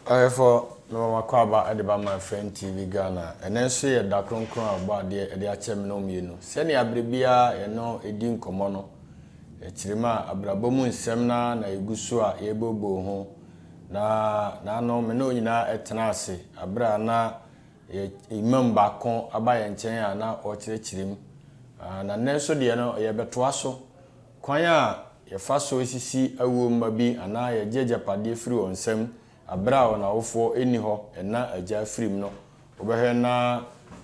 Ɔyɛfo, mema mo akwaaba de ba My Friend TV Ghana. Ɛnnɛ nso yɛ da kronkron a Ɔbɔadeɛ de akyɛ me ne wo mmienu. Sɛnea bere biara yɛne wo di nkɔmmɔ no, yɛkyerɛ mu a, abrabɔ mu nsɛm no ara na yɛgu so a yɛrebooboo ho. Na naano me ne wo nyinaa tenaa ase bere a na yɛ Imam baako aba yɛn nkyɛn a na ɔrekyerɛkyerɛ mu. Na nnɛ nso deɛ no, yɛrebɛtoa so. Kwan a yɛfa so sisi awuo mma bi anaa yɛgye agyapadeɛ firi wɔn nsam berɛ a wɔn awofoɔ nni hɔ ɛna agya afirim no, wobɛhwɛ na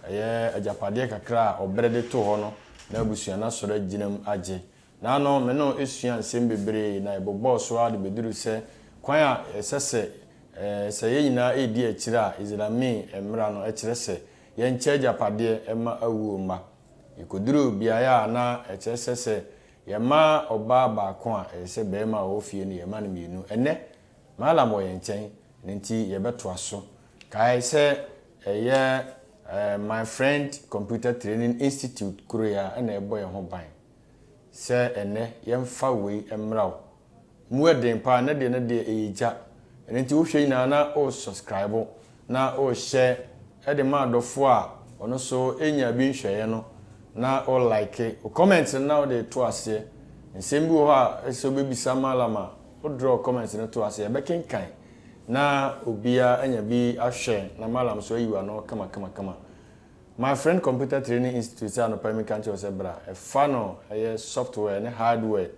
ɛyɛ agyapadeɛ kakra a ɔbrɛ de too hɔ no na abusua no asɔre agyina mu agye. Naano me ne wo suaa nsɛm bebree na yɛbobɔɔ so ara de bɛduruu sɛ kwan a ɛsɛ sɛ sɛ yɛn nyinaa redi akyire a Islami mmara no kyerɛ sɛ yɛnkyɛ agyapadeɛ mma awuo mma. Yekoduruu beae a na ɛkyerɛ sɛ sɛ yɛma ɔbaa baako a, ɛsɛ sɛ barima a ɔwɔ fie no yɛma no mmienu. Ɛnnɛ, Mallam wɔ yɛn nkyɛn, ɛno nti yɛbɛtoa so. Kae sɛ ɛyɛ My Friend Computer Training Institute koro yi ara na ɛbɔ yɛn ho ban sɛ ɛnnɛ yɛmfa wei mmra wo. Mu yɛ den paa, ne deɛ ne deɛ ɛyɛ gya. Ɛno nti wohwɛ nyinaa na wo subscribe na wo share de ma adɔfoɔ a ɔno nso nnya bi nhwɛeɛ no na wo like. Wo comment no na wode to aseɛ. Nsɛm bi wɔ hɔ a ɛsɛ sɛ wobɛbisa Mallam a, wo draw comment no to aseɛ, yɛbɛkenkan na obiara anya bi ahwɛ na Mallam nso ayi w'ano kama kama kama. My Friend Computer Training Institute sɛ anɔpa yi meka nkyerɛ wo sɛ bra, ɛfa no ɛyɛ software ne hardware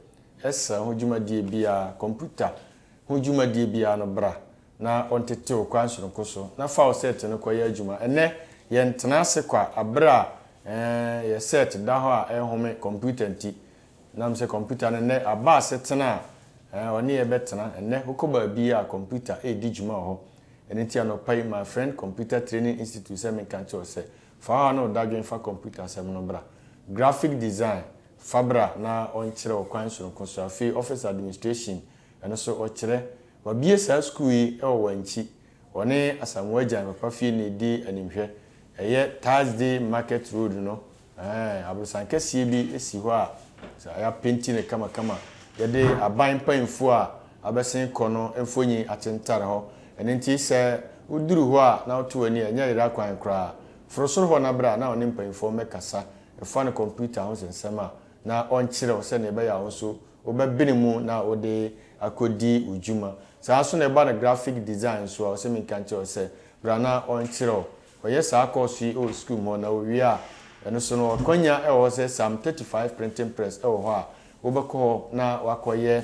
Ɛsra ho dwumadie biara, kɔmputa ho dwumadie biara no bra na ɔntete wo kwan sononko so na fa wo sɛɛt no kɔyɛ adwuma. Ɛnnɛ, yɛntena ase kwa berɛ a ɛɛ yɛ sɛɛt da hɔ a ɛrehome kɔmputa nti. Nam sɛ kɔmputa no nnɛ aba asetena a ɛɛ ɔne yɛ bɛtena. Ɛnnɛ, wokɔ baabiara a kɔmputa redi dwuma wɔ hɔ. Ɛno nti anɔpa yi, My Friend Computer Training Institute sɛ menka nkyerɛ wo sɛ, fa wo haw ne wo dadwen fa kɔmputa asɛm no bra. Graphic Design, Fa bra na ɔnkyerɛ wo kwan soronko so. Afei Office Administration, ɛno nso ɔkyerɛ. Wabue saa sukuu yi wɔ Wankyi. Ɔne Asamoah Gyan papa fie na ɛdi animhwɛ. Ɛyɛ Thursday Market Road no. Ɛɛ, aborosan kɛseɛ bi si hɔ a yɛapenti no kamakama. Yɛde aban mpanyimfoɔ a abɛsen kɔ no mfonyin atentare hɔ. Ɛno nti sɛ woduru hɔ a na woto w'ani a, ɛnyɛ yera kwan koraa. Foro soro hɔ na bra na wo ne mpanyimfoɔ mmɛkasa. Ɛfa no kɔmputa ho nsɛnsɛm a, na ɔnkyerɛ wo sɛnea ɛbɛyɛ a wo nso wobɛbene mu na wode akɔdi wo dwuma. Saa ara nso na ɛba no graphic design nso a, ɔsɛ menka nkyerɛ wo sɛ bra na ɔnkyerɛ wo. Ɔyɛ saa kɔɔso yi wɔ sukuu mu hɔ na ɔwie a, ɛno nso no akwanya wɔ hɔ sɛ some 35 printing press wɔ hɔ a wobɛkɔ hɔ na woakɔyɛ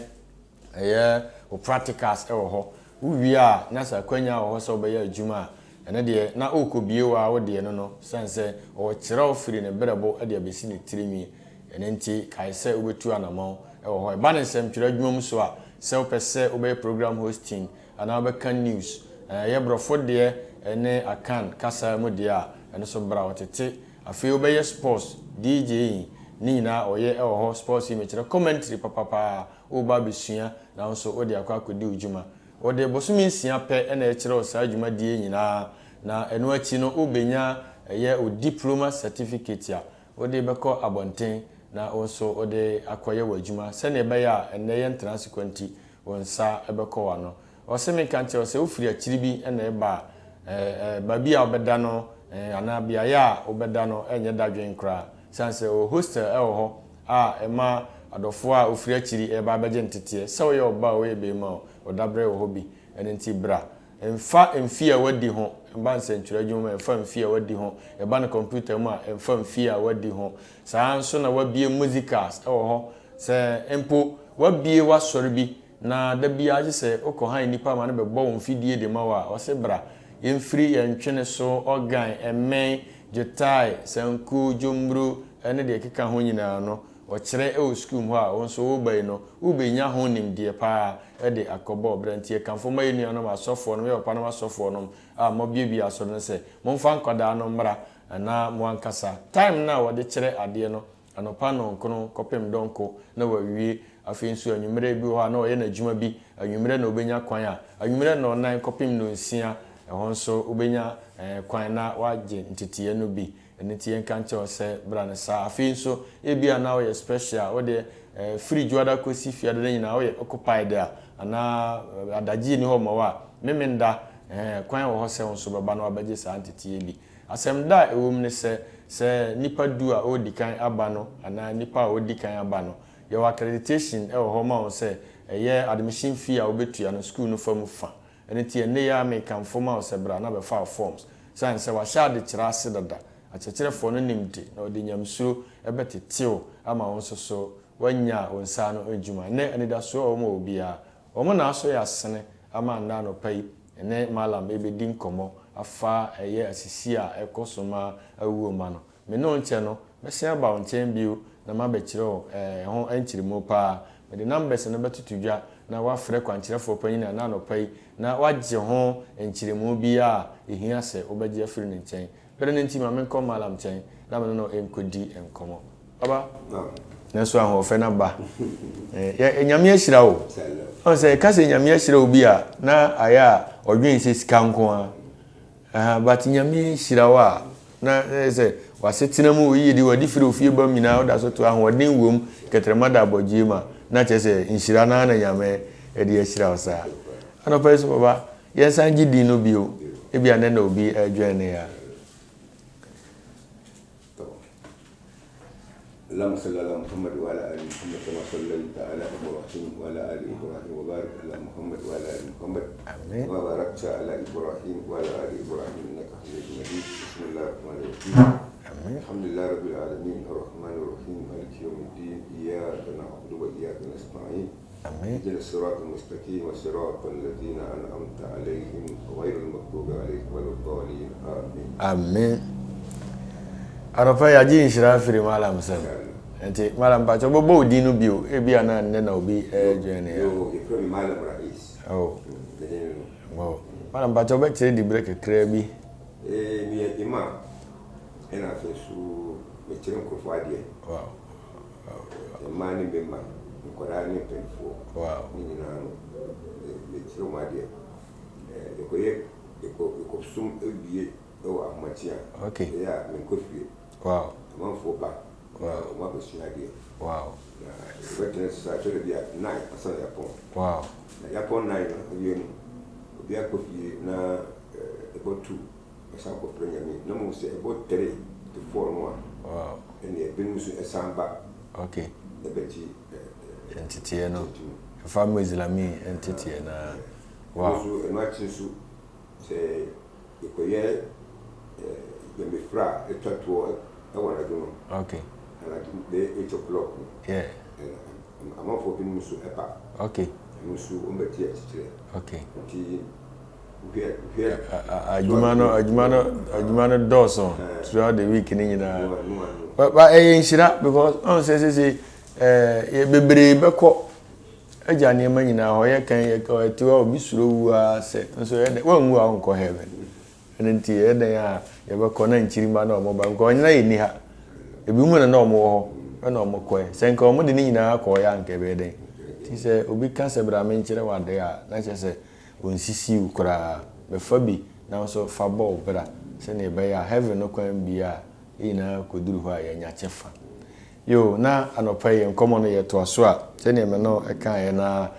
Ɛyɛ wo practicals wɔ hɔ. Wo wie a na sɛ akwanya wɔ hɔ sɛ wobɛyɛ adwuma a, ɛno deɛ na worekɔbue wo ara wo deɛ no no sane sɛ ɔrekyerɛ wo firi ne berɛbo de abɛsi ne tirinwi. Ɛno nti kae sɛ wobɛtu anamɔn wɔ hɔ. Ɛba no nsɛmtwerɛ adwuma mu so a, sɛ wopɛ sɛ wobɛyɛ program hosting anaa wobɛka news, ɛyɛ borɔfo deɛ ne Akan kasa mu deɛ a, ɛno nso bra wɔtete. Afei wobɛyɛ sports, DJing, ne nyinaa ɔyɛ wɔ hɔ. Sports yi mekyerɛ commentary papapaa. Woreba abɛsua na wo nso wode akɔ akɔdi wo dwuma. Wɔde bosome nsia pɛ na ɛkyerɛ wo saa dwumadie yi nyinaa, na ɛno akyi no wobɛnya ɛyɛ wo diploma certificate a wode bɛkɔ abɔnten na wo nso wode akɔyɛ w'adwuma sɛdeɛ ɛbɛyɛ a ɛnnɛ yɛntena ase kwa nti wo nsa bɛkɔ w'ano. Ɔse menka nkyerɛ wo sɛ wofiri akyiri bi na ɛreba a, baabi a wobɛda no anaa beaeɛ a wobɛda no nyɛ dadwen koraa. Ɛsiane sɛ ɔwɔ hostel wɔ hɔ a ɛma adɔfoɔ a wɔfiri akyiri reba abɛgye nteteɛ, sɛ woyɛ ɔbaa o, woyɛ barima o, ɔdaberɛ wɔ hɔ bi. Ɛno nti bra. Mfa mfeɛ a woadi ho mma nsɛntwerɛ adwuma mu, mfa mfeɛ a woadi ho ɛba no kɔmputa mu a, mfa mfeɛ a woadi ho. Saa ara nso na woabue musicals wɔ hɔ. Sɛ mpo woabue w'asɔre bi Na da biara gye sɛ wokɔ hann nnipa ma no bɛbɔ wo mfidie de ma wo a, ɔse bra, yɛmfiri yɛn ntwene so, ɔgan, mmɛn, gyetae, sankuo, dwommuro ne deɛ ɛkeka ho nyinaa no, ɔkyerɛ wɔ sukuu mu hɔ a wo nso woreba yi no, wobɛnya ho nimdeɛ pa ara de akɔbɔ wo bra. Nti yɛkamfo ma yɛn nuanom asɔfoɔ nom, yɛn papanom asɔfoɔ nom a moabuebue asɔre no sɛ, momfa nkwadaa no mmra na mo ankasa time no a wɔde kyerɛ adeɛ no, Anɔpa nnɔnkron kɔpem dɔnko na wawie. Afei nso anwummerɛ, ebi wɔ hɔ a na ɔyɛ n'adwuma bi, anwummerɛ na ɔbɛnya kwan a, anwummerɛ nnɔnnan kɔpem nnɔnsia, ɛhɔ nso wobɛnya kwan na woagye nteteeɛ no bi. Ɛno nti yɛnka nkyerɛ wo sɛ bra no saa. Afei nso ebia na woyɛ special, wo deɛ firi Dwoada kɔsi Fiada no nyinaa woyɛ occupied a, anaa adagyeɛ nni hɔ ma wo a, Memenda Ɛɛ, kwan wɔ hɔ sɛ wo nso bɛba na wabɛgye saa nteteeɛ bi. Asɛm da a ɛwɔ mu ne sɛ, sɛ nnipa du a ɔredi kan aba no anaa nnipa a wɔdi kan aba no, yɛwɔ accreditation wɔ hɔ ma wɔn sɛ ɛyɛ admission fee a wobɛtua no, sukuu no fa mu fa. Ɛno nti ɛnnɛ yi ara mekamfo ma wo sɛ bra na bɛfa wo forms. Ɛsiane sɛ wɔahyɛ adekyerɛ ase dada, akyerɛkyerɛfoɔ no nim de, na wɔde nyamesuro bɛtete wo ama wo nso so woanya wo nsa ano adwuma. Ɛnnɛ anidasoɔ wɔ hɔ ma obiara. Wɔn na asɔ yɛn asene ama nnɛ anɔpa yi yɛne Mallam rebɛdi nkɔmmɔ afa ɛyɛ asisi a ɛkɔ so ma awuo mma no. Me ne wo nkyɛ no, mɛsan aba wo nkyɛn bio na mabɛkyerɛ wo ɛho nkyerɛmu pa ara. Mede numbers no bɛtoto dwa na woafrɛ kwankyerɛfoɔ panyin anaa anɔpa yi na woagye ho nkyerɛmu biara a ɛhia sɛ wobɛgye afiri ne nkyɛn. Bere no nti ma menkɔ Mallam nkyɛn na me ne no nkɔdi nkɔmmɔ. Baba, nanso ahoɔfɛ no aba. Yɛ, Nyame ahyira wo. Ɔn sɛ yɛka sɛ Nyame ahyira obi a, na ayɛ a ɔdwen sɛ sika nko ara. Aha, but Nyame hyira wo a, na ɛyɛ sɛ w'asetena mu yiyedi, w'ade firi ofie bam nyinaa woda so to ahoɔden wom, kɛtrɛma da abɔdwie mu a, na kyerɛ sɛ nhyira no ara na Nyame de ahyira wo saa. Anɔpa yi so papa, yɛnsan gye din no bio, ebia nnɛ na obi rejoin yɛn a. اللهم صل على محمد وعلى ال محمد كما صليت على ابراهيم وعلى ال ابراهيم وبارك على محمد وعلى ال محمد آمين. كما باركت على ابراهيم وعلى ال ابراهيم انك حميد مجيد بسم الله الرحمن الرحيم آمين. الحمد لله رب العالمين الرحمن الرحيم مالك يوم الدين اياك نعبد واياك نستعين Amen. اهدنا الصراط المستقيم صراط الذين أنعمت عليهم غير المغضوب عليهم ولا الضالين آمين. Amen. Anɔpa yi agye nhyira afiri Malam nsam. Nti Malam mpakyɛ wobɛbɔ wo din no bio ebi a na nnɛ na obi ɛrejoin ne ya. Yo, yɛfrɛ me Malam Rais. Oh. Mede no. Oh. Malam mpakyɛ wobɛkyerɛ diberɛ kakraa bi. Eh, meyɛ imam ɛna afei nso mekyerɛ nkurɔfoɔ adeɛ. Wow. Mmaa ne mmarima, nkwadaa ne mpanimfoɔ, ne nyinaa no, mekyerɛ wɔn adeɛ. Yɛkɔyɛ, yɛkɔ, yɛkɔsom wie wɔ ahomakye a, ɛyɛ a menkɔ fie. Amanfoɔ ba na wɔn abɛsua adeɛ. Na yɛbɛtena ase saa, ɛtɔ da bi a, nine ansa na yɛapɔn. Na yɛapɔn nine no awie no, obiara kɔ fie na ɛbɔ two. Ɛsan kɔfrɛ Nyame na mmom sɛ ɛbɔ tre to four no a ɛneɛ binom nso ɛsan ba ɛbɛgye nteteɛ no ɛfa Muslimi nteteɛ no ara. Ɛno nso ɛno akyi nso sɛ yɛkɔyɛ Nyamefrɛ a ɛtwa toɔ ɛwɔ anadwo no anadwo bɛyɛ 8 o'clock no amanfoɔ binom nso ɛba ɛno nso wɔn bɛgye akyekyerɛ nti Adwuma no adwuma no adwuma no dɔɔso throughout the week ne nyinaa. But but ɛyɛ nhyira because ɔn sɛ sese ɛɛ bebree bɛkɔ agya nneɛma nyinaa hɔ yɛ kan yɛ ɛte hɔ obi suro wu ara sɛ nso yɛ dɛ wɔnwu a ɔnkɔ heaven. Ɛno nti ɛyɛ dɛn a yɛbɛkɔ na nkyirimma na wɔba nka ɔnyina yɛ nni ha. Ebinom na na wɔwɔ hɔ ɛna wɔkɔɛ. Sɛ nka wɔde ne nyinaa kɔɔeɛ a anka ɛbɛyɛ dɛn? Nti sɛ obi ka sɛ bra menkyerɛ wo adeɛ a na kyerɛ sɛ Onsisi wo koraa. Bɛfa bi na wo nso fa bɔ wo bra sɛnea ɛbɛyɛ a heaven no kwan bue a yɛn nyinaa kɔduru hɔ a yɛanya kyɛfa. Yoo, na anɔpa yi yɛn nkɔmmɔ no yɛtoa so a, sɛnea me ne wo kaeɛ no ara,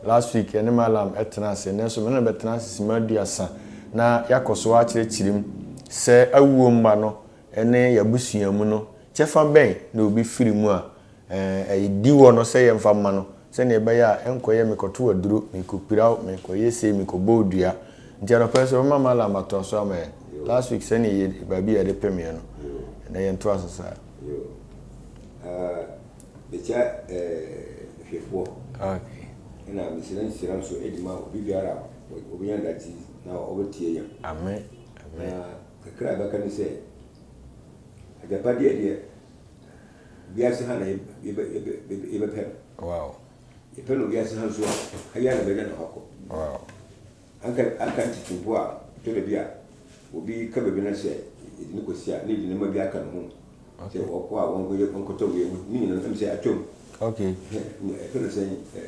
last week yɛne Mallam tenaa ase, ɛnnɛ nso me ne no bɛtena ase simma aduasa na yɛakɔ so akyerɛkyerɛ mu sɛ awuo mma no ne yɛn abusua mu no, kyɛfa bɛn na obi firi mu a Ɛɛ, di hɔ no sɛ yɛmfa mma no, sɛnea ɛbɛyɛ a ɛnkɔyɛ mekɔto aduro, mekɔpira wo, mekɔyɛ sei, mekɔbɔ wo dua. Nti anɔpa yi nso bɛma Mallam atoa so ama yɛn. Last week sɛnea yɛ, baabi a yɛde pemeɛ no, ɛnnɛ yɛntoa so saa. Yo. Ah, mekyia eh, hwɛfoɔ. Okay. Ɛna mesrɛ nhyira nso de ma obi biara a ɔbɛnya ndagye na ɔbɛtie yɛn. Amen. Amen. Na kakra a ɛbɛka ne sɛ, agyapadeɛ deɛ, Wiase ha na yɛbɛpɛ no. Wow. Yɛpɛ no wiase ha nso a, ha yi ara na bɛnya no akɔ. Wow. Anka anka ntete mpo a, ɛtɔ da bi a, obi ka baabi na sɛ yɛde no kɔsi a, na yɛde nneɛma bi aka ne ho. Okay. Sɛ ɔkɔ a wɔnkɔyɛ wɔnkɔtɔ wei ne nyinaa no ɛm sɛ atwam. Okay. Ɛfɛ no sɛ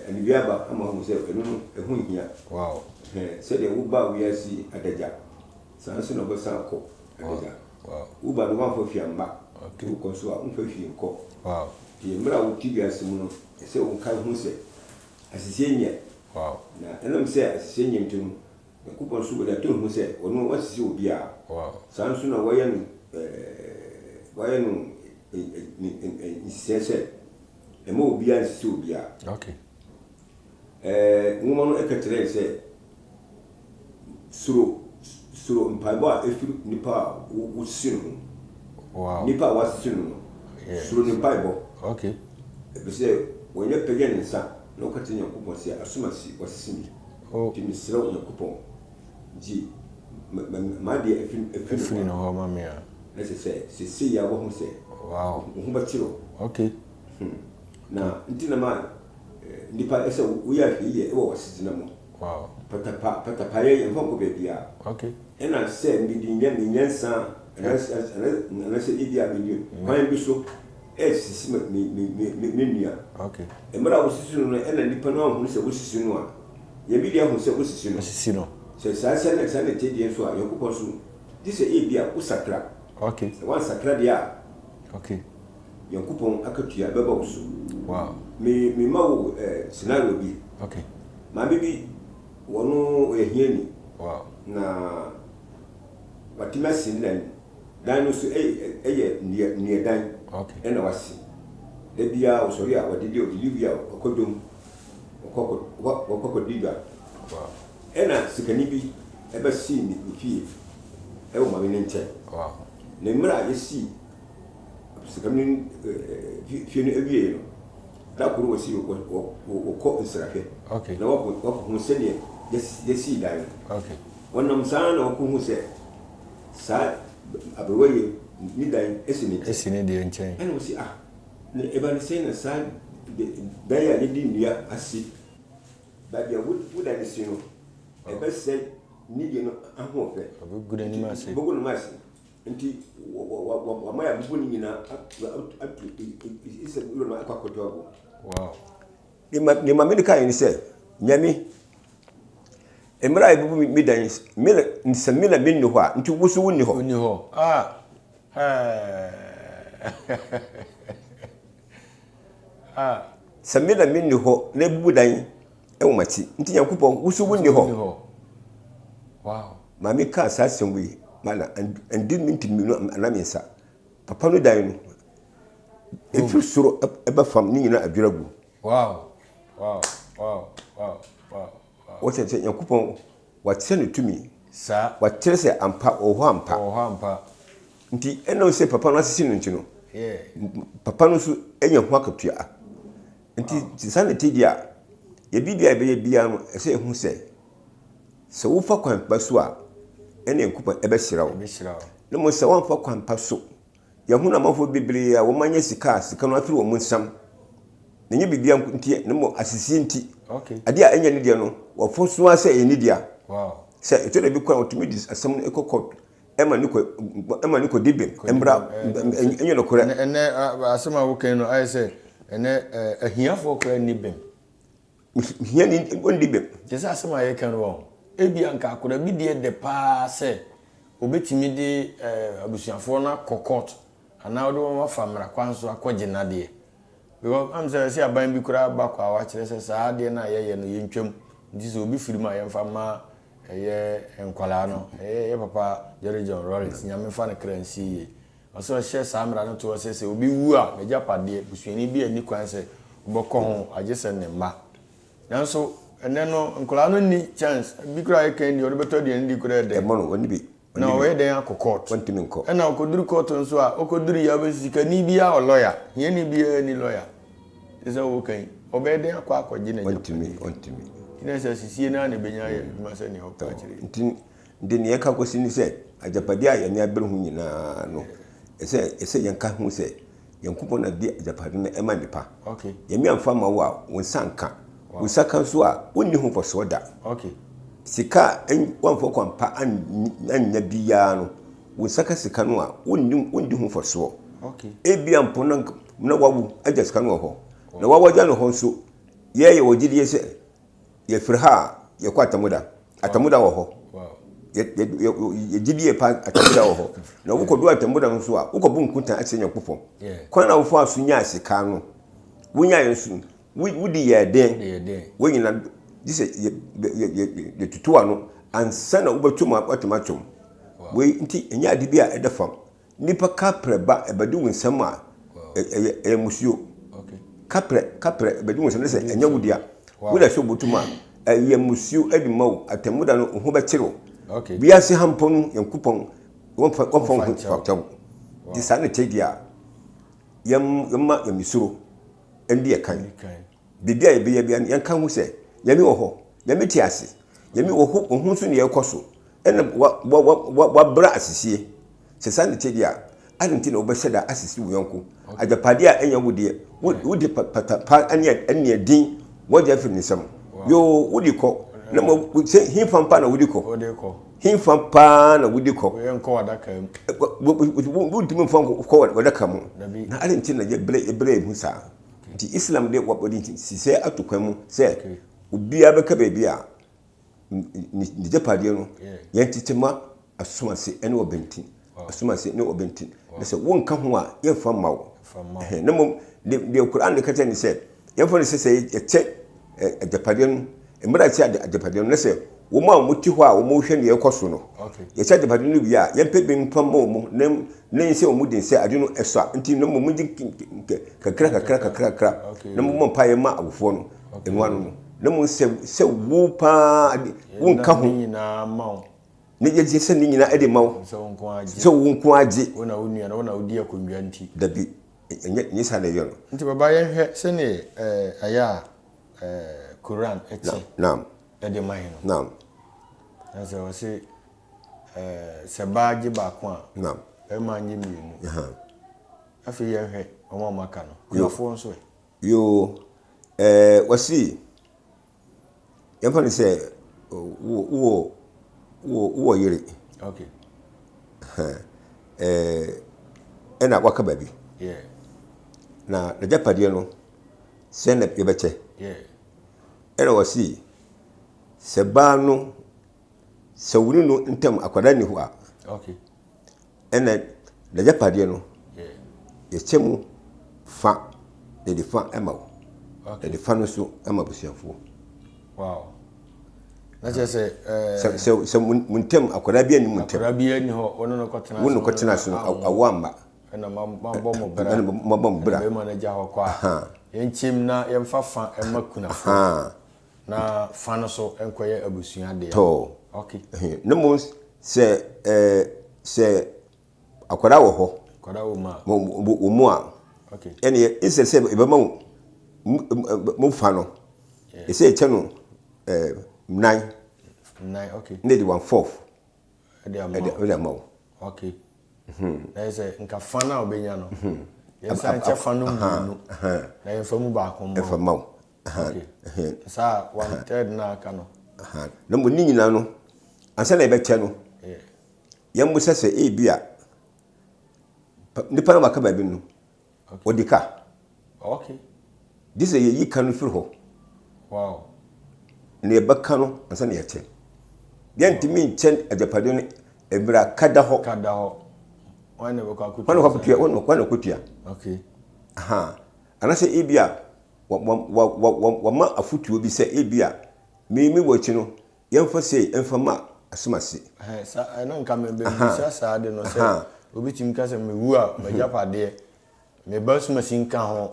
anibue aba ama wahu sɛ ɛno no ɛho nhia. Wow. Sɛdeɛ wobaa wiase adagya, saa nso na wobɛsan akɔ adagya. Wo ba no woamfa hwee amma, nti wokɔ nso a womfa hwee nkɔ. Nti mmerɛ a wote wiase mu no, ɛsɛ sɛ wokae hu sɛ aseseɛ nyɛ. Na ɛnam sɛ aseseɛ nyɛ nti no, Nyankopɔn nso wɔde ato ne ho sɛ ɔno ɔnsisi obiara. Saa nso na wɔayɛ no ɛɛ wɔayɛ no nhyehyɛe sɛ ɛmma obiara nsisi obiara. Okay. Ɛɛ nwoma no ɛka kyerɛ yɛn sɛ suro suro mpaebɔ a efiri nipa a wosisi no ho. Wow. Nipa a wasisi no no. Yes. Suro ne mpaebɔ. Okay. Efisɛ wɔnyɛ pagya ne nsa na ɔka kyerɛ Nyankopɔn sɛ asomasi wasisi me. Oh. Nti mesrɛ wo Nyankopɔn gye m'adeɛ afiri Afiri ne hɔ ma me a. Na kyerɛ sɛ seesei a woahu sɛ Wow. wo ho bɛkyere wo. Okay. Na nti na ma nnipa ɛsɛ woyɛ ahwɛyie wɔ w'asetena mu. Wow. Patapa patapayɛ yɛmfa nkɔ baabiara. Okay. Ɛna sɛ mede nya me nyansa anaasɛ ebi a mede kwan bi so ɛresisi me me me me nua. Okay. Mmerɛ a wosisi no no ɛna nipa no ahunu sɛ wosisi no a, yɛn bi deɛ ahu sɛ wosisi no. Wosisi no. Sɛ saa sɛ na saa na ɛte deɛ nso a, Nyankopɔn so gye sɛ ebi a wosakra. Okay. Sɛ woansakra deɛ a, Okay. Nyankopɔn akatua bɛba wo so. Wow. Me me ma wo eh, scenario bi. Okay. Maame bi, wɔno ɔyɛ hiani. Wow. Na watumi asi ne dan. Dan no nso ɛyɛ nnua nnuadan. Okay. Ɛna wasi. Da biara ɔsɔre a ɔde de ɔde wie a ɔkɔ dwom. Ɔkɔ kɔ ɔkɔ kɔdi dwa. Wow. Ɛna sikani bi ɛbɛsii ne ne fie ɛwɔ maame no nkyɛn. Wow. Na mmerɛ a yɛsii sikani no fie no awieeɛ no, da koro wɔsi wɔkɔ nsrahwɛ. Okay. Na wɔkɔ wɔkɔhu sɛdeɛ yɛsii dan no. Okay. Wɔnam saa na wɔkɔhu sɛ saa aberewa yi ne dan si ne nkyɛn. Esi ne deɛ nkyɛn. Ɛna wɔsi ah, na ɛba ne sɛn na saa dan a yɛde nnua asi baabi a wo dan no si no, ɛbɛsɛe ne deɛ no ahoɔfɛ. Ɔbɛgu n'anim ase. Ɔbɛgu n'anim ase. Nti wɔama yɛabubu ne nyinaa ato sɛ wura no akɔ akɔtɔ agu. Wow. Nea maame no kaeɛ ne sɛ, Nyame, mmerɛ a yɛbubu me dan yi, me na, sɛ me na menni hɔ a, nti wo so wonni hɔ. Wonni hɔ. Ah. Ah. Sɛ me na menni hɔ na ebubu dan wɔ m'akyi, nti Nyankopɔn, wo so wonni hɔ. Wow. Maame kaa saa asɛm wei ma na ɛndi minti mmienu anaa mmiɛnsa. Papa no dan no, ɛfiri soro ɛba fam ne nyinaa adwiri agu. Wow. Wow. Wow. Wow. Wow. Wɔkyerɛ sɛ Nyankopɔn wakyerɛ ne tumi. Saa. Wakyerɛ sɛ ampa ɔwɔ hɔ ampa. Ɔwɔ hɔ ampa. Nti ɛnam sɛ papa no asese no nti no, Yeah. papa no nso anya ho akatua. Nti saa na ɛte deɛ a, yɛ biribi a yɛbɛyɛ biara no, ɛsɛ yɛhu sɛ sɛ wofa kwan pa so a, ɛne Nyankopɔn ɛbɛhyira wo. Ɛbɛhyira wo. Na mmom sɛ woamfa kwan pa so, yɛhunu amanfoɔ bebree a wɔanya sika a sika no afiri wɔn nsam. Na ɛnyɛ biribiara nti, na mmom asesie nti. Okay. Adeɛ a ɛnyɛ ne deɛ no, wɔfo so ara sɛ ɛyɛ ne dea. Wow. Sɛ ɛtɔ da bi koraa wɔtumi de asɛm no kɔ court ɛma ne kɔ ɛma ne kɔdi bem mmra ɛnyɛ nokorɛ. Ɛnɛ asɛm a woka yi no ayɛ sɛ ɛnɛ ahiafoɔ koraa nni bem. Hiani ɔnni bem. Te sɛ asɛm a yɛka no wɔ ebi anka akwadaa bi deɛ dɛ paa sɛ obetumi de abusuafoɔ no akɔ court anaa ɔde wɔn afa mmara kwan so akɔgye n'adeɛ. Because am sɛ ɛsɛ aban bi koraa ba kɔ a wakyerɛ sɛ saa adeɛ no a yɛyɛ no yɛntwam nti sɛ obi firi mu a yɛmfa mma ɛyɛ nkwadaa no. Ɛyɛ yɛ papa Jerry John Rawlings, Nyame mfa ne kra nsie yie. Ɔsɛ ɔhyɛ saa mmara no to hɔ sɛ sɛ obi wu a n'agyapadeɛ, busuani bi nni kwan sɛ ɔbɛkɔ ho agye sɛ ne mma. Nanso ɛnnɛ no nkwadaa no nni chance, bi koraa a yɛka yi deɛ ɔde bɛtɔ aduane di koraa yɛ dɛn? Ɛmmɔ no, ɔnni bi. Na ɔbɛyɛ dɛn akɔ court? Ɔntumi nkɔ. Ɛna ɔkɔduru court nso a, ɔkɔduru yi a wobɛsi sikani biara wɔ lawyer, hiani biara nni lawyer. Te sɛ woka yi, ɔbɛyɛ dɛn akɔ akɔgye n'agyapadeɛ? Ɔntumi, ɔntumi. Nti na sɛ asisie no ara na ɛbɛnya ayɛ adwuma sɛdeɛ woka akyerɛ yi. Nti, nti nea ɛka kɔsi ne sɛ, agyapadeɛ a yɛn ani abere ho nyinaa no, ɛsɛ ɛsɛ yɛnka ho sɛ, Nyankopɔn na de agyapade no ma nnipa. Okay. Nyame amfa amma wo a, wo nsa nka. Wo nsa ka nso a, wonni ho mfasoɔ da. Okay. Sika a woamfa kwan pa annya biara no, wo nsa ka sika no a, wonni wonni ho mfasoɔ. Okay. Ebia mpo na na wawu agya sika no wɔ hɔ. Na wawu agya no hɔ nso, yɛyɛ wɔ gyidie sɛ Yɛfiri ha a, yɛkɔ Atemmuda. Atemmuda wɔ hɔ. Yɛgye die pa Atemmuda wɔ hɔ. Na wokɔdu Atemmuda no nso a, wokɔbu nkontaa akyerɛ Nyankopɔn. Kwan a wofaa so nyaa sika no, wonyaeɛ nso, wodi yɛɛ den. Wɔn nyinaa, gye sɛ yɛtutu ano. Ansa na wobɛto mu a, woatumi ato mu. Wei nti, ɛnyɛ ade bi a ɛda fam. Nnipa kaprɛ ba ɛbɛde wo nsam a, ɛyɛ ɛyɛ musuo. Kaprɛ kaprɛ ɛbɛde wo nsam ne sɛ ɛnyɛ wo dea. Wo na ɛsɛ obotum a, ɛyɛ musuo ɛde ma wo. Atemmuda no, wo ho bɛkyere wo. Wiase ha mpo no, Nyankopɔn wɔmfa wɔmfa wo ho mfata wo. Nti saa na ɛte deɛ a, yɛm yɛmma nyamesuro ɛndi yɛ kan. Biribi a yɛbɛyɛ biara no, yɛnka ho sɛ, Nyame wɔ hɔ, Nyame te ase, Nyame wɔ hɔ, ɔhu nso nea ɛrekɔ so, ɛna wa, wa, wa, wa, wabra asisie. Sɛ saa na ɛte deɛ a, adɛn nti na wobɛhyɛ da asisi wo yɔnko? Agyapadeɛ a ɛnyɛ wo deɛ, wo, wode pata pa ne ɛne din wɔgye afiri ne nsam. Yoo, wode kɔ. Na mmom, sɛ hefa mpa na wode kɔ? Hefa paa na wode kɔ? Wontumi mfa nkɔ w'adaka mu. Na adɛn nti na yɛbrɛ yɛbrɛ yɛn ho saa? Nti Islam de wɔde nhyehyɛe ato kwan mu sɛ obiara bɛka baabi a ne gyapadeɛ no yɛntete ma asomase ne ɔbɛntin asomase ne ɔbɛntin na sɛ wonka ho a yɛmfa mma wo na mmom deɛ Quran de ka kyerɛ ne sɛ yɛmfa no sɛ sɛ yɛkyɛ agyapadeɛ no mmerɛ a yɛkyɛ agyapadeɛ no na sɛ wɔn a wɔte hɔ a wɔhwɛ nea ɛkɔ so no yɛkyɛ agyapadeɛ no wie a yɛmpɛ bi mfa mma wɔn na na yɛn sɛ wɔn den sɛ ade no ɛsɔ a nti na mmom gye kakra kakra kakra kakra na mmom mpa yɛ ma awofoɔ no ɛno ano no na mmom sɛ sɛ wo paa wo nka ho ne yɛgye sɛ ne nyinaa ɛde ma wo sɛ wo nko agye wo na wo nua no wo na wodi akonnwa nti dabi ɛnyɛ nyɛ saa na ɛyɛ no nti baba yɛnhwɛ sɛdeɛ ɛyɛ a Koran ɛte ɛde ma yɛn no na sɛ ɔse sɛ baa gye baako a bɛrima nye mmienu. Afei yɛnhwɛ wɔn a wɔaka no. Kunafoɔ nso ɛ? Yoo, ɛɛ wɔsi yɛmfa no sɛ wowɔ wowɔ wowɔ yere. Okay. Ɛɛ ɛna waka baabi. Yeah. Na n'agyapadeɛ no sɛ na yɛbɛkyɛ. Yeah. Ɛna wɔsi sɛ baa no Sɛ wo ne no ntam akwadaa nni hɔ a, ɛna n'agyapadeɛ no yɛkyɛ mu fa na yɛde fa ma wo yɛde fa no nso ma abusuafoɔ. Wow. Na kyerɛ sɛ ɛɛ sɛ sɛ mo ntam akwadaa bi ani mo ntam. Akwadaa bi ani hɔ wɔn no kɔtena so. Wɔn no kɔtena so no awo amma. Ɛna ma ma bɔ mo bra. Ɛna ma bɔ mo bra. Ɛna bɛrima no agya hɔ kɔ a. Yɛnkyɛm na yɛmfa fa ɛma kunafoɔ. Na fa no so nkɔyɛ abusua dea. Tɔ. Okay. Na mmom sɛ ɛɛ sɛ akwadaa wɔ hɔ. Akwadaa wɔ mu a. Wɔ mu a. Okay. Ɛnna ɛsɛ sɛ ɛbɛma wo mo fa no. Ɛsɛ ɛkyɛ no ɛɛ nan. Nan okay. Na ɛde one fourth. Ɛde ama wo. Ɛde ama wo. Okay. Na yɛ sɛ nka fa no a ɔbɛnya no. Yɛnsan nkyɛ fa no mmienu. Na yɛmfa mu baako mma wo. Ɛfa ma wo. Okay. Saa one third na aka no. Na mmom ne nyinaa no, ansa na yɛbɛkyɛ no, yɛmmisa sɛ ebi a nipa no waka baabi no, ɔdi ka. Okay. Gye sɛ yɛyi ka no firi hɔ. Wow. Na yɛbɛka no ansa na yɛkyɛ. Yɛntumi nkyɛ agyapadeɛ no mmerɛ a ka da hɔ. Ka da hɔ. Wɔn na bɛkɔ akɔtua. Wɔn na kɔtua. Wɔn na kɔtua. Okay. Aha. Anaasɛ ebi a wɔma afotuo bi sɛ ebia me me wɔ akyi no yɛmfa sei mfa ma asomase. Sa ɛno nka mebɛbisa saa de no sɛ obi tumi ka sɛ mewu a m'agyapadeɛ me ba asomasi nka ho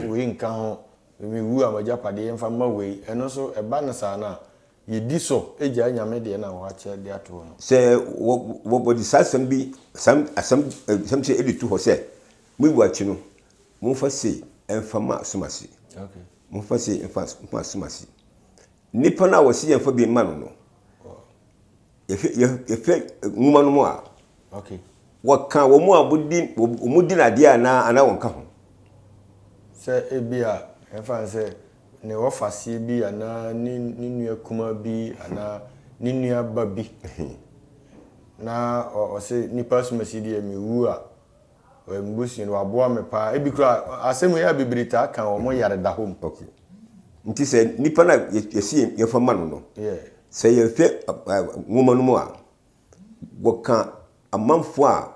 wei nka ho mewu a m'agyapadeɛ yɛmfa mma wei ɛno nso ɛba no saa no a yɛdi so gyae Nyame deɛ no a wɔakyɛ de ato hɔ no. Sɛ wɔde saa asɛm bi saa asɛm asɛm sɛ ɛde to hɔ sɛ mewu akyi no Momfa sei mfa mma asomasi. Momfa sei mfa mma asomasi. Nipa no a wɔsi yɛmfa bi mma no no, yɛhwɛ yɛhwɛ nwoma no mu a, wɔka wɔn a wɔdi wɔn di n'adeɛ anaa anaa wɔnka ho. Sɛ ebi a yɛmfa no sɛ ne wɔfaseɛ bi anaa ne ne nua kumaa bi anaa ne nua ba bi na ɔse nipa asomasi deɛ mewu a Ɔyɛ me busuani, waboa me paa. Ebi koraa, asɛm yi a bebree taa ka wɔn yare da hɔ mu. Okay. Nti sɛ nipa no a yɛsi yɛfa ma no no, sɛ yɛhwɛ nwoma no mu a, wɔka amanfoɔ a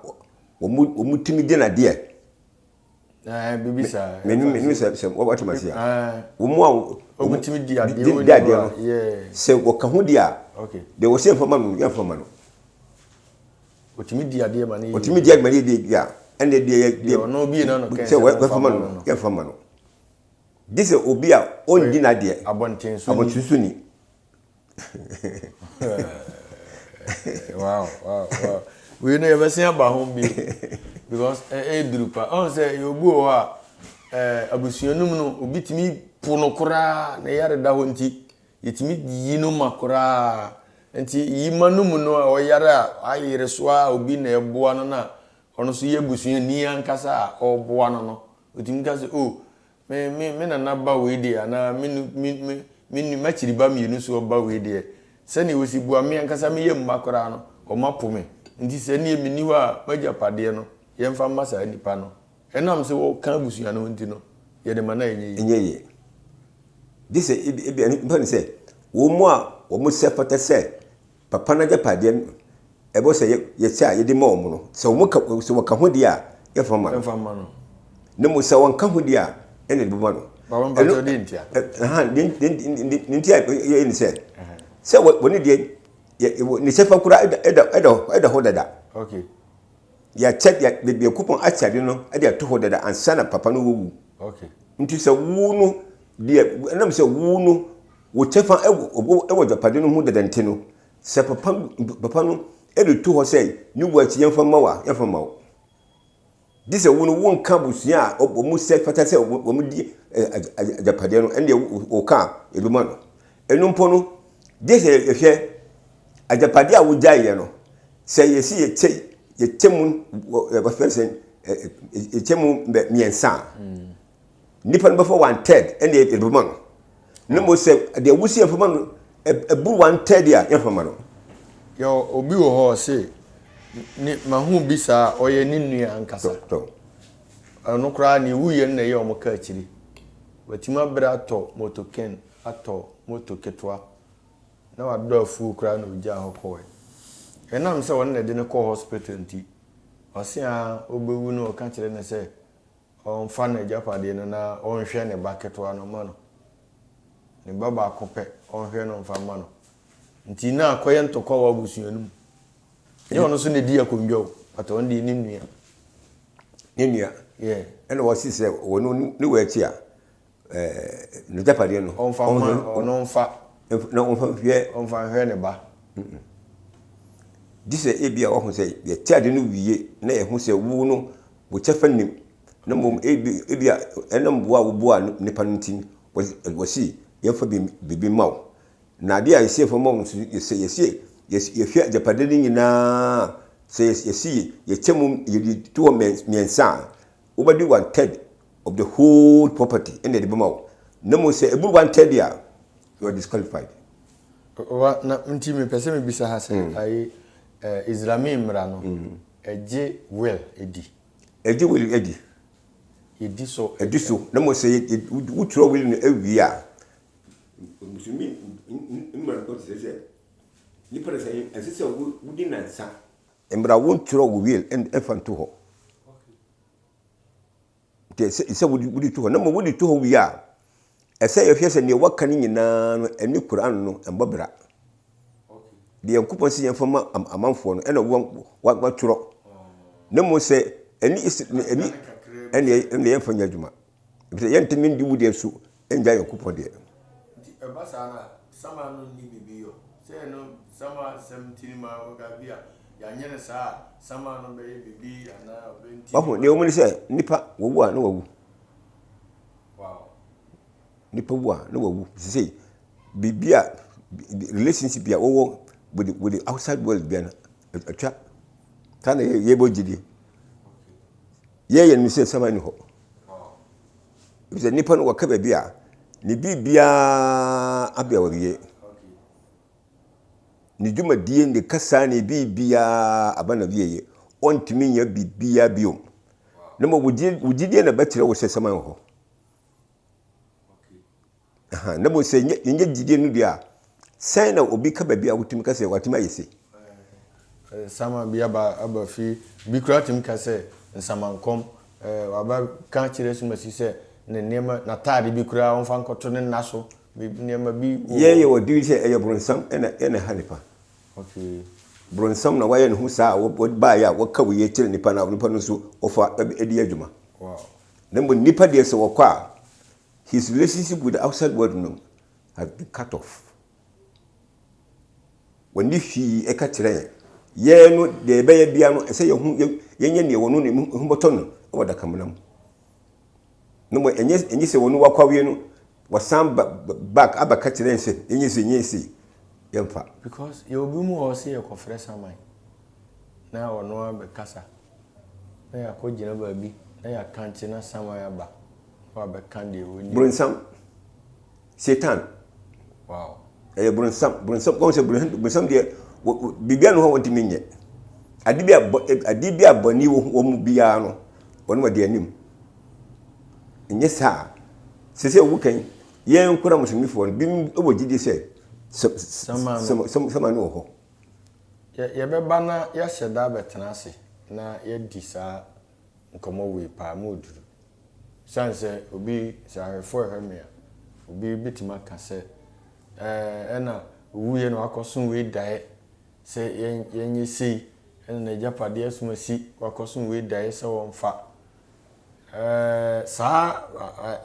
wɔn tumi di n'adeɛ. Ɛɛ bibi saa. Menu menu sɛ sɛ wɔte ma se a. Wɔn a wɔn tumi di adeɛ no, sɛ wɔka ho deɛ a. Deɛ wɔsɛ yɛmfa ma no, yɛmfa ma no. Ɔtumi di adeɛ ma no yɛ yie. Ɔtumi di adeɛ ma no yɛ yie a, ɛnna deɛ yɛ deɛ ɔno bie na no kɛn sɛ wɔmfa ma no, yɛmfa ma no. Gye sɛ obi a ɔndi n'adeɛ. Abɔntensoni. Abɔntensoni. Wow, wow, wow. Wei no yɛbɛsen aba ho bio because ɛyɛ duru pa. Ɔn sɛ yɛ obi wɔ hɔ a ɛɛ abusua no mu no obi tumi po no koraa na yare da hɔ nti yɛtumi yi no ma koraa. Nti yi ma no mu no a ɔyare a ayere so a obi na ɛboa no na ɔno nso yɛ busuani ankasa a ɔreboa no no otumi ka sɛ oh Me me me nana ba wei deɛ anaa me nu me me me nu m'akyiri ba mmienu soɔ ba wei deɛ, sɛdeɛ wɔsi bua me ankasa me yam mma koraa no, wɔapo me. Nti sɛ ɛnneɛ menni hɔ a, m'agyapadeɛ no, yɛmfa mma saa nipa no. Ɛnam sɛ wɔka abusua no ho nti no, yɛde ma no a ɛnyɛ yie. Ɛnyɛ yie. Gye sɛ ebi ebia mfa no sɛ wɔn a wɔsɛ fata sɛ Papa no agyapadeɛ no, ɛbɔ sɛ yɛkyɛ a yɛde ma wɔn no, sɛ wɔn ka sɛ wɔka ho deɛ a, yɛmfa mma no. Yɛmfa mma no. Na mmom sɛ wɔnka ho deɛ a, ɛna yɛde bɛma no. Baba mpakyɛw deɛ ntia? Ɛha deɛ ne ntia yɛ ne sɛ, sɛ wɔne deɛ ne kyɛfa koraa ɛda ɛda ɛda ɛda hɔ dada. Okay. Yɛakyɛ yɛ baabi Nyankopɔn akyɛ ade no de ato hɔ dada ansa na papa no wɔwu. Okay. Nti sɛ wo no deɛ ɛnam sɛ wo no Wo kyɛfa wɔ wɔ agyapade no ho dada nti no, sɛ papa papa no de to hɔ sɛ ne wu akyi yɛmfa mma wo a, yɛmfa mma wo. Gye sɛ wo no wonka abusua a wɔn sɛ fata sɛ wɔn di agyapadeɛ no, ɛndeɛ woka a yɛbɛma no. Ɛno mpo no, gye sɛ yɛhwɛ agyapadeɛ a wogyaeɛ no, sɛ yɛsi yɛkyɛ yɛkyɛ mu wɔfrɛ sɛ yɛkyɛ mu mmiɛnsa a, Nipa no bɛfa one third ɛna yɛde bɛma no. Na mmom sɛ deɛ wusi yɛmfa ma no ɛburu one third a yɛmfa ma no. Yɛ obi wɔ hɔ ɔse ne mahu bi saa ɔyɛ ne nua ankasa. Ɔno koraa ne wuyɛ no na ɛyɛ ɔmo ka akyiri. Watumi abrɛ atɔ moto ken atɔ moto ketewa na wadɔ afuo koraa na ogyaa hɔ kɔɛ. Ɛnam sɛ ɔno na ɛde no kɔɔ hospital nti ɔse aa ɔbɛwu no ɔka kyerɛ no sɛ Ɔmfa n'agyapadeɛ no na ɔnhwɛ ne ba ketewa no mma no. Ne ba baako pɛ, ɔnhwɛ no mfa mma no. Nti na akɔyɛ ntɔkwa wɔ abusua no mu. Nyɛ ɔno nso na ɛdi akonnwa o, but ɔno deɛ ne nua. Ne nua. Yeah. Ɛna wɔsi sɛ wɔ no ne wɔ akyi a, ɛɛ n'agyapadeɛ no. Ɔmfa mma ɔno mfa. Na ɔmfa nhwɛ. Ɔmfa nhwɛ ne ba. Gye sɛ ebia wahu sɛ yɛte ade no wie na yɛhu sɛ wo no wo kyɛfa nnim, na mmom ebia ɛnam boa a woboaa nnipa no nti, wɔse yɛmfa biribi mma wo. Na adeɛ a yɛse yɛmfa mma wo no nso, sɛ yɛse yɛhwɛ agyapade no nyinaa, sɛ yɛse yɛkyɛ mu yɛde to hɔ mmiɛnsa a, wobɛde one third of the whole property ɛna yɛde bɛma wo. Na mmom sɛ ɛburu one third a, you are disqualified. Wa na nti mepɛ sɛ mebisa ha sɛ ayi Islami mmara no ɛgye will di? Ɛgye will di. Yɛdi so. Ɛdi so na mmom sɛ wotwerɛ will no awie a, Muslimi mmara no kyerɛ sɛ nipa no sɛ ɛnsɛ sɛ wodi nnansa. Mmara wontwerɛ wo will mfa nto hɔ. Nti ɛsɛ sɛ wode to hɔ. Na mmom wode to hɔ wie a, ɛsɛ yɛhwɛ sɛ nea waka no nyinaa no ɛne Quran no ɛmbɔ bra. Deɛ Nyankopɔn sɛ yɛmfa ma amanfoɔ no ɛna watwerɛ. Na mmom sɛ ɛne ɛne ɛne ɛne yɛmfa nyɛ adwuma. Efisɛ yɛntumi ndi wo deɛ so ɛngya Nyankopɔn deɛ. Nti ɛba saa no a, sama no nni biribi yɔ. Sɛ ɛno sama asɛm nti no ma wɔka bi a Yɛanyɛ no saa a, saman no bɛyɛ biribi anaa ɔbɛnti. Wahu, deɛ wɔn ne sɛ, nipa wɔwu a na wawu. Wow. Nipa wu a na wawu. Sisei, biribi a relationship bi a wɔwɔ with the, with the outside world bia no atwa. Saa na yɛbɔ gyidie. Yɛyɛ no sɛ saman ni hɔ. Efisɛ nipa no wɔka baabi a ne biribiara abea wɔwie. Ne dwumadie, ne kasa, ne biribiara aba n'awieeɛ. Ɔntumi nyɛ biribiara bio. Na mmom wo gyidie na ɛbɛkyerɛ wo sɛ saman wɔ hɔ. Na mmom sɛ nyɛ gyidie no deɛ a, sɛn na obi ka baabi a wotumi ka sɛ watumi ayɛ sei? Saman bi aba aba fie, bi koraa tumi ka sɛ nsamankɔm, waba ka kyerɛ Sumasi sɛ ne nneɛma, n'ataade bi koraa ɔmfa nkɔto ne nna so. Nneɛma bi wɔ Yɛn yɛwɔ diri sɛ ɛyɛ bronsam ɛna ɛna ɛha nipa. Okay. Bronsam na wayɛ ne ho saa a wɔbaeɛ a wɔka wei kyerɛ nipa na nipa no nso wɔfa ɛde yɛ adwuma. Wow. Na mmom nipa deɛ sɛ wɔkɔ a his relationship with the outside world no has been cut off. Wɔnni hwee ɛka kyerɛ yɛn. Yɛn no deɛ yɛbɛyɛ biara no ɛsɛ yɛn ho yɛnyɛ deɛ wɔn ne ho bɛtɔ no wɔ dakamena mu. Na mmom ɛnyɛ ɛnyɛ sɛ wɔn wakɔ awie no wɔsan ba back abɛka kyerɛ yɛn sɛ yɛnyɛ sei yɛnyɛ sei yɛmfa. Because yɛwɔ bi mu wɔ hɔ sɛ yɛkɔfrɛ saman na ɔno abɛkasa na yɛakɔgyina baabi na yɛakankye na saman aba na wabɛka deɛ ɔnim. Bronsam, Satan. Wow. Ɛyɛ bronsam, bronsam, wɔn sɛ bronsam deɛ biribiara no hɔ a wɔntumi nyɛ. Ade bi a ade bi a bɔne wɔ mu biara no, wɔn wɔde anim. Nyɛ saa. Sɛ sɛ wokan yɛn nkora muslimifoɔ no bi wɔ gyidie sɛ sama no wɔ hɔ. Yɛbɛba na yɛahyɛ da abɛtena ase na yɛadi saa nkɔmmɔ wei paa mu oduru. Esiane sɛ obi, sɛ ahwɛfoɔ rehwɛ me a, obi bɛtumi aka sɛ, Ɛɛ, ɛna owuiɛ na wakɔso wei daeɛ sɛ yɛn, yɛnyɛ sei, ɛna n'agyapadeɛ asumasi wakɔso wei daeɛ sɛ wɔmfa. Ɛɛ, saa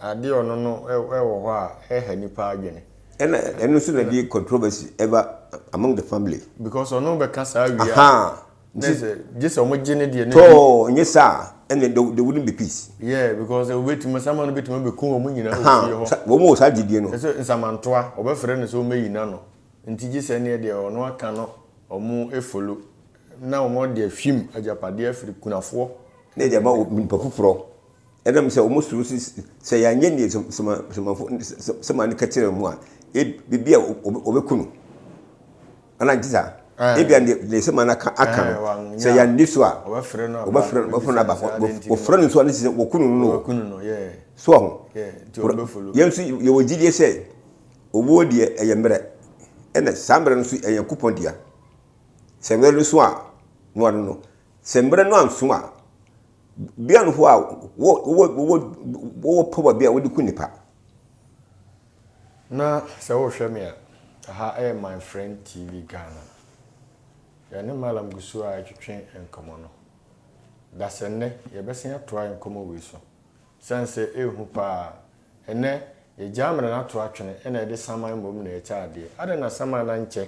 adeɛ ɔno no ɛwɔ hɔ a ɛha nipa adwene. Ɛna ɛno nso na ɛde controversy ɛba among the family. Because ɔno bɛka saa wie a. Ahaa. Ne sɛ gye sɛ wɔn gye ne deɛ ne. Tɔɔ nye saa ɛna there wouldn't be peace. Yeah, because obetumi sama no betumi abeku wɔn nyinaa wɔ fie hɔ. Wɔn wɔ saa gyidie no. Ɛsɛ nsamantoa ɔbɛfrɛ no sɛ ɔmɛyi n'ano nti gye sɛ neɛ deɛ ɔno aka no wɔn efolo na wɔn de ahwim agyapadeɛ afiri kunafoɔ. Na ɛde ama nipa foforɔ ɛnam sɛ wɔn suro sɛ yɛanyɛ neɛ sama samafo sama no ka kyerɛ wɔn a ebi a wɔbɛku no. Ana nti saa? Ebia ne ne sɛ mana ka aka no sɛ yɛanni so a wɔbɛfrɛ no wɔbɛfrɛ no wɔbɛfrɛ no aba wɔfrɛ no nso a ne sɛ wɔku no no so aho yɛn nso yɛwɔ gyidie sɛ owuo deɛ ɛyɛ mmerɛ ɛna saa mmerɛ no nso ɛyɛ Nyankopɔn dea sɛ mmerɛ no so a no ano no sɛ mmerɛ no anso a bia no hɔ a wɔ wɔ wɔ wɔ power bi a wɔde ku nipa. Na sɛ wohwɛ me a, ɛha yɛ My Friend TV Ghana. Yɛne Mallam gu so a retwetwe nkɔmmɔ no. Dasɛ nnɛ, yɛbɛsan atoa yɛn nkɔmmɔ wei so. Esiane sɛ ɛyɛ hu paa. Ɛnnɛ, yɛgyaa mmara no ato atwene ɛna yɛde saman mmom na ɛrekyɛ adeɛ. Adɛn na saman no ankyɛ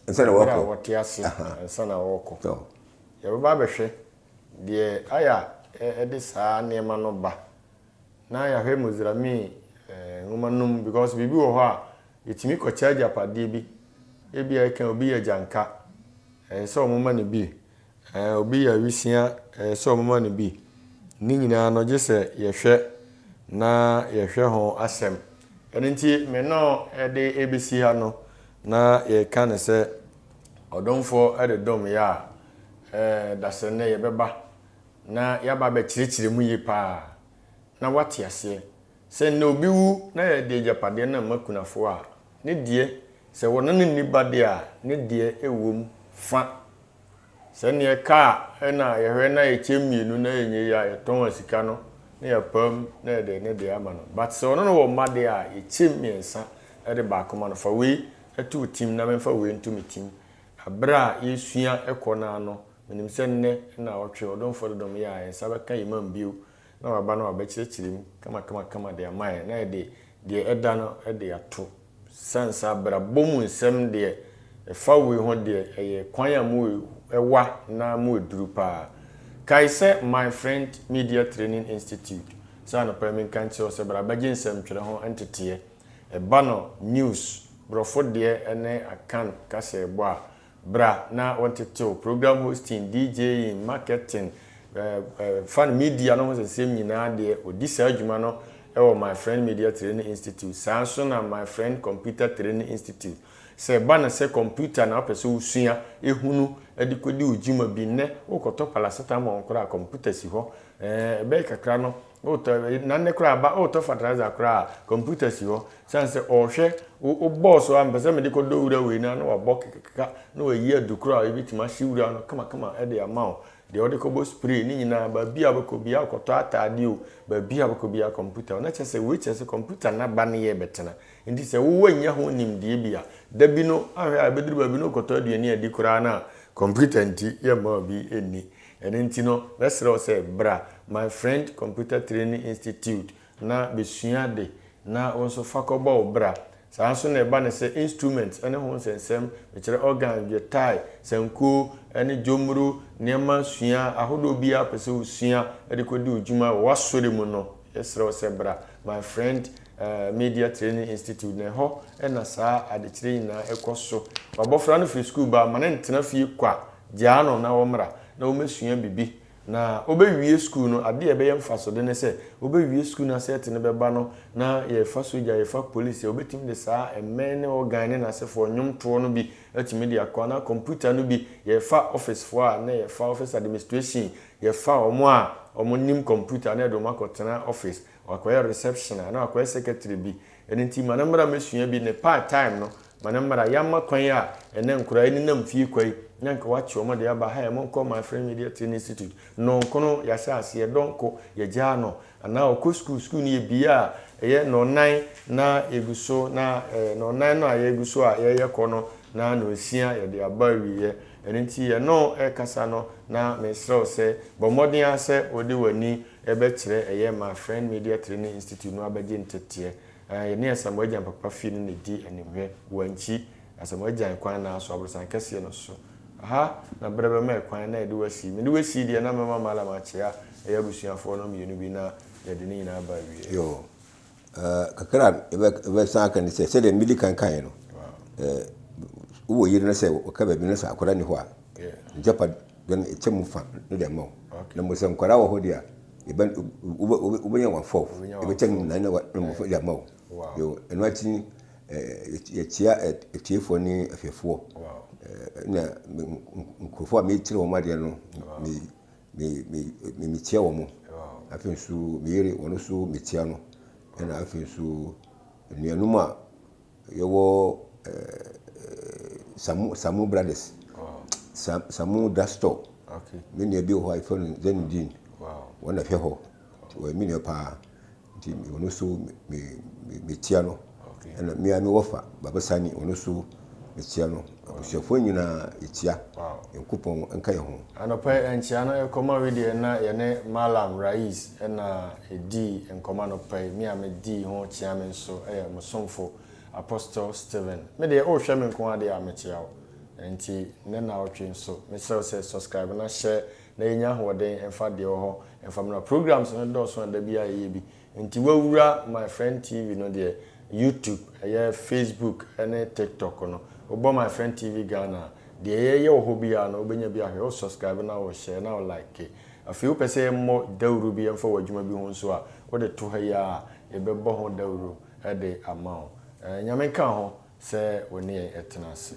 Ansa na berɛ a wɔrekɔ. wɔte ase ansa na wɔrekɔ? Yɛbɛba abɛhwɛ deɛ ayɛ a ɛde saa nneɛma no ba. Na yɛahwɛ Mozramii nwoma no mu because biribi wɔ hɔ a yɛtumi kɔkyɛ agyapadeɛ bi, ebia ɛka obi yɛ agyanka, ɛyɛ sɛ wɔma no bi, ɛɛ obi yɛ awisia, ɛyɛ sɛ wɔma no bi. Ne nyinaa no gye sɛ yɛhwɛ na yɛhwɛ ho asɛm. Ɛno nti me ne wo de ɛbɛsi ha no, na yɛka no sɛ ɔdomfoɔ de dom yɛ a, ɛɛ dasɛnnɛ yɛbɛba na yɛaba abɛkyerɛkyerɛ mu yie paa na woate aseɛ sɛ nnɛ obi wu na yɛde agyapadeɛ no ama kunafoɔ a, ne deɛ, sɛ wɔne no nni ba deɛ a, ne deɛ wɔ mu fa. Sɛ neɛ kaa na yɛhwɛ na yɛkyɛ mmienu na yɛnyɛ yie a, yɛtɔn a sika no na yɛapam na yɛde ne deɛ ama no. But sɛ ɔne no wɔ mma deɛ a, yɛkyɛ mmiɛnsa de baako ma no. Fa wei to wo tim na memfa wei nto me tim. Berɛ a yɛresua kɔ no ara no, Menim sɛ nnɛ nnawɔtwe ɔdomfoɔ dodom yi a yɛn nsa bɛka Imam bio na waba na wabɛkyerɛkyerɛ mu kamakamakama de ama yɛn na yɛde deɛ ɛda no de ato. Sane sɛ abrabɔ mu nsɛm deɛ ɛfa wei ho deɛ ɛyɛ kwan a mu ɛwa na mu ɛduru paa. Kae sɛ My Friend Media Training Institute sɛ anɔpa yi menka nkyerɛ wo sɛ bra bɛgye nsɛmtwerɛ ho nteteɛ. Ɛba no news, borɔfo deɛ ne Akan kasaɛbɔ a, Bra na wɔntetew program hosting, DJing, marketing, fa no media no ho nsɛnsɛm nyinaa deɛ ɔdi saa adwuma no wɔ My Friend Media Training Institute. Saa nso na My Friend Computer Training Institute. Sɛ ɛba no sɛ computer na wopɛ sɛ wosua, ehunu de kɔdi wo dwuma bi, nnɛ wokɔtɔ paracetamol koraa a computer si hɔ. Ɛɛ ɛbɛyɛ kakra no Wotɔ na nnɛ koraa aba wotɔ fertilizer koraa a computer si hɔ sane sɛ ɔhwɛ wo bɔɔ so a mpɛ sɛ mede kɔdɔ wura wei na na wabɔ kekeka na wayi adukoro a ebetumi ahye wura no kamakama de ama wo. Deɛ wode kɔbɔ spray ne nyinaa, baabi a wobɛkɔ biara, wokɔtɔ ataadeɛ o, baabi a wobɛkɔ biara kɔmputa o. Na kyerɛ sɛ wei kyerɛ sɛ kɔmputa no aba ne yɛrebɛtena. Nti sɛ wo woannya ho nimdeɛ bi a, da bi no ahwɛ a ɛbɛduru baabi no wokɔtɔ aduane adi koraa no a, kɔmputa nti yɛmma obi nni. Ɛno nti no, mɛsrɛ wo sɛ bra My Friend Computer Training Institute na bɛsua ade na wo nso fa kɔbɔ wo bra. Saa nso na ɛba no sɛ instruments ne ho nsɛnsɛm, mekyerɛ organ, dwetae, sankuo ne dwomuro, nneɛma sua ahodoɔ biara wopɛ sɛ wosua de kɔdi wo dwuma wɔ w'asɔre mu no, yɛsrɛ wo sɛ bra My Friend Media Training Institute na ɛhɔ na saa adekyerɛ nyinaa kɔ so. W'abɔfra no firi sukuu ba a, ma no ntena fie kwa, gyaa no na ɔmmra na ɔmmɛsua biribi. Na wobɛwie sukuu no, adeɛ a ɛbɛyɛ mfasode ne sɛ, wobɛwie sukuu no asɛɛte no bɛba no, na yɛfa sogya, yɛfa polisi a, wobɛtumi de saa mmɛn ne organ ne n'asefoɔ, nnwomtoɔ no bi atumi de akɔ, anaa kɔmputa no bi, yɛfa officefoɔ a, na yɛfa office administration, yɛfa wɔn a wɔnim kɔmputa na yɛde wɔn akɔtena office, wakɔyɛ reception anaa wakɔyɛ secretary bi. Ɛno nti ma no mmra mmɛsua bi, ne part time no, ma no mmra. Yɛama kwan a ɛnnɛ nkoraa yi nenam fie kwa yi, na nka wakye wɔn de aba ha ɛ, monkɔ My Friend Media Training Institute. Nnɔnkono yɛahyɛ aseɛ, dɔnko yɛgyaa no, anaa ɔkɔ sukuu, sukuu no yɛbie a, ɛyɛ nnɔnnan na yɛgu so, na nnɔnnan no a yɛgu so a yɛreyɛ kɔ no, na nnɔnsia yɛde aba awieɛ. Ɛno nti yɛne wo rekasa no, na mesrɛ wo sɛ bɔ mmɔden ara sɛ wode w'ani bɛkyerɛ ɛyɛ My Friend Media Training Institute no abɛgye nteteɛ. Ɛɛ, yɛne Asamoah Gyan papa fie no na ɛdi animhwɛ wɔ Ankyi, Asamoah Gyan kwan no ara so, aborosan kɛseɛ no so. Aha na berɛ bɛma ɛkwan na yɛde wo asi. Mede wo asi deɛ na mɛma Mallam akyea ɛyɛ abusuafoɔ no mmienu bi na yɛde ne nyinaa aba awieɛ. Yoo. Ɛɛ, kakra a yɛbɛsan aka ne sɛ, sɛdeɛ medi kan kaeɛ no, ɛɛ, wowɔ yere na sɛ wɔka baabi na sɛ akwadaa nni hɔ a, n'agyapadeɛ no ɛkyɛ mu fa no de ama wo. Na mmom sɛ nkwadaa wɔ hɔ deɛ a, yɛbɛ, wobɛnya one fourth, yɛbɛkyɛ no nyinaa na mmɔfra de ama wo. Yoo, ɛno akyi yɛkyia atiefoɔ ne ahwɛfoɔ, ɛna nkurɔfoɔ a mekyerɛ wɔn adeɛ no, me me me me mekyia wɔn. Afei nso me yere wɔn nso mekyia no. Ɛna afei nso anuanom a yɛwɔ ɛɛ Samu Samu Brothers. Sam Samu Drugstore. Me nua bi wɔ hɔ a yɛfrɛ no Zainudeen. Wɔn na hwɛ hɔ. Ɔyɛ me nua paa. Nti ɔno nso me me mekyia no. Ɛna me ara me wɔfa Baba Sani ɔno nso mekyia no. Abusuafoɔ nyinaa yɛkyia. Nyankopɔn nka yɛn ho. Anɔpa yi nkyia no rekɔma we deɛ na yɛne Mallam Rais na ɛdii nkɔmmɔ anɔpa yi. Me a medii ho kyea me nso yɛ mo somfo Apostle Stephen. Me deɛ wohwɛ me nko ara deɛ a mekyea wo. Nti nnɛ naawɔtwe nso mesrɛ wo sɛ subscribe na hyɛ na yɛnya ahoɔden mfa deɛ ɛwɔ hɔ mfa mmra. Programs no dɔɔso a da biara yɛyɛ bi. Nti wawura My Friend TV no deɛ, YouTube, ɛyɛ Facebook ne TikTok no, wobɔ My Friend TV Ghana a, deɛ yɛyɛ wɔ hɔ biara no wobɛnya bi ahwɛ. Wo subscribe na wo share na wo like. Afei wopɛ sɛ yɛmmɔ dawuro bi mfa w'adwuma bi ho nso a, wode to ha yi ara a, yɛbɛbɔ ho dawuro de ama wo. Nyame nka ho sɛ wo ne yɛn tena ase.